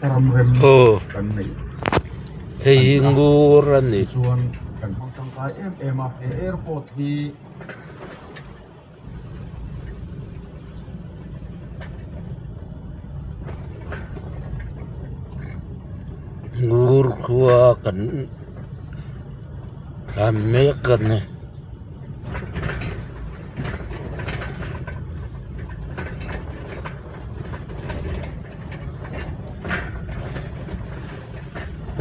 Ram rem Aw kan neih hei hi ngur a ni. Chuan kan hmang tangkai em em a he airport hi. Ngur khua kan thlan mek a ni.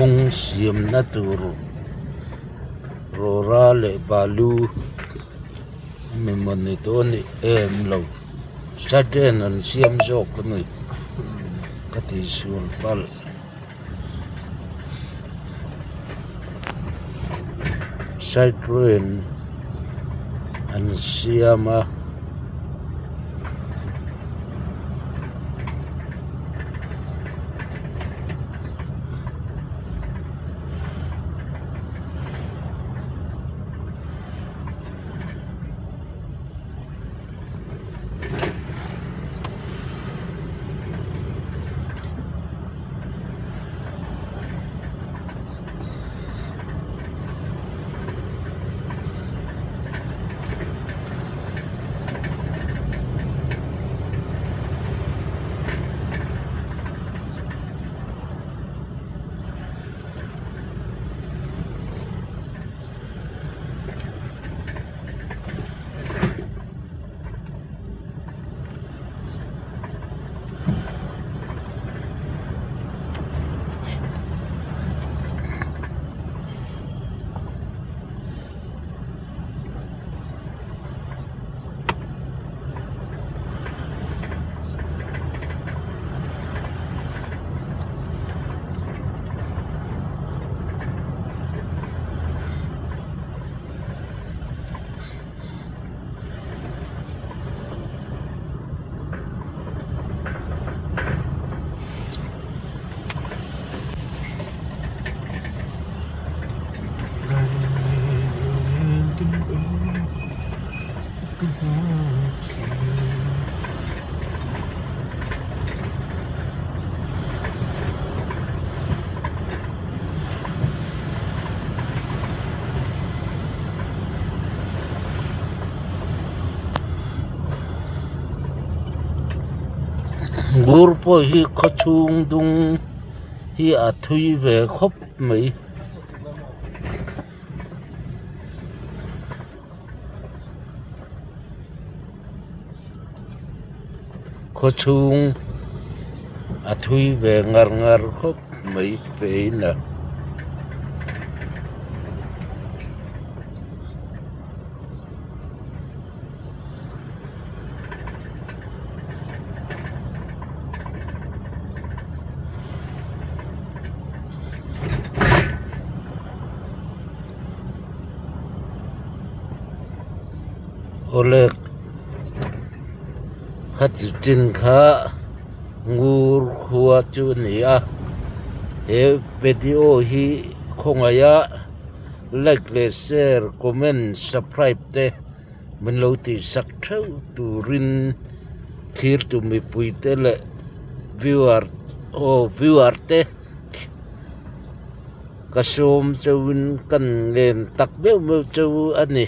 Kawng siamna tur rawra leh balu emaw mawni dawn ni em lo sudden an siam zawk a ni ka tihsual palh. Side rail an siam a. Ngur pawh hi khaw chhung dung hi a thui ve khawp mai. Khaw chhung a thui ve ngar ngar khawp mai vein a. Awle khati chin kha ngur khua chu a ni a he video hi khawngaih a like leh share comment subscribe te min lo tih sak theuh turin thlir tu mipui te leh viewer aw viewer te. Ka sawm chauhin kan ngen tak meuh meuh chauh a ni.